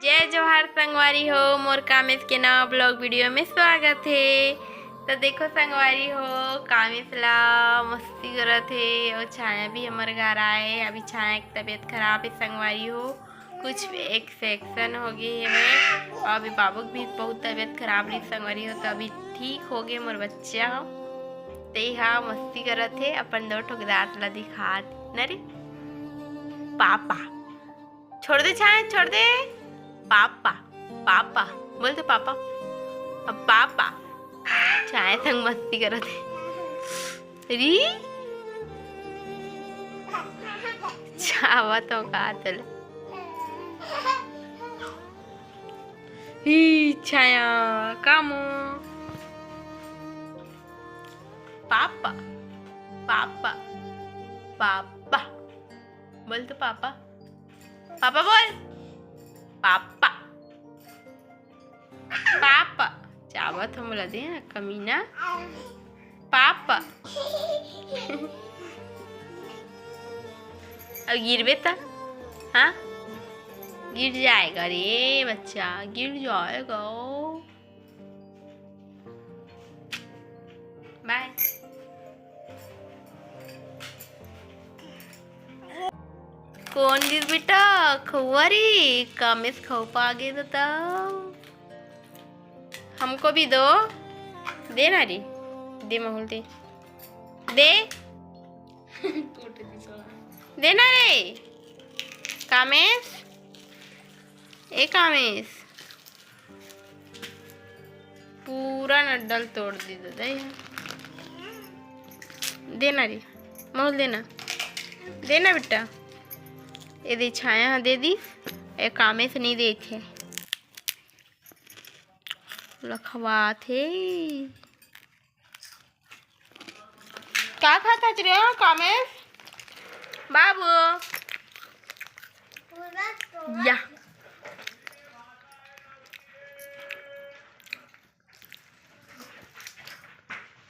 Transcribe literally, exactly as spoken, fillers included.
जय जोहार संगवारी हो, मोर कामेश के नवा vlog video में स्वागत हे। तो देखो संगवारी हो, कामेश ला मस्ती करत हे और छाया भी हमर घर आए। अभी छाया की तबीयत खराब हे संगवारी हो, कुछ infection हो गए हे और अभी बाबू की भी बहुत तबीयत खराब रही संगवारी हो, तो अभी ठीक हो गए मोर बच्चा हो। ते हा मस्ती करत हे, अपन दो ठोक दांत ला दिखात न रे पापा। छोड़ दे छाया, छोड़ दे। पापा, पापा, बोल तो पापा। अब पापा छाया संग मस्ती करत हे। री छावा तो का तले। ही छाया कामो। पापा, पापा, पापा, बोल तो पापा। पापा बोल। पापा, पापा। चावत हम बोला दे ना, कमीना। पापा। अब गिरबे त, हाँ, गिर जाएगा रे बच्चा, गिर जाएगा। बाय। कौन दिस बेटा? खउआ रे, कामेश खउ पा गे बेटा। हमको भी दो। दे ना रे, दे माहौल दे, दे। दे ना रे कामेश, ए कामेश। पूरा नड्डल तोड़ दी दादा ये। देना रे, माहौल देना, देना बेटा। ये दे छाया दे दी, ये कामेश नहीं देखे। लखवात हे। का खात हच रे कामेश?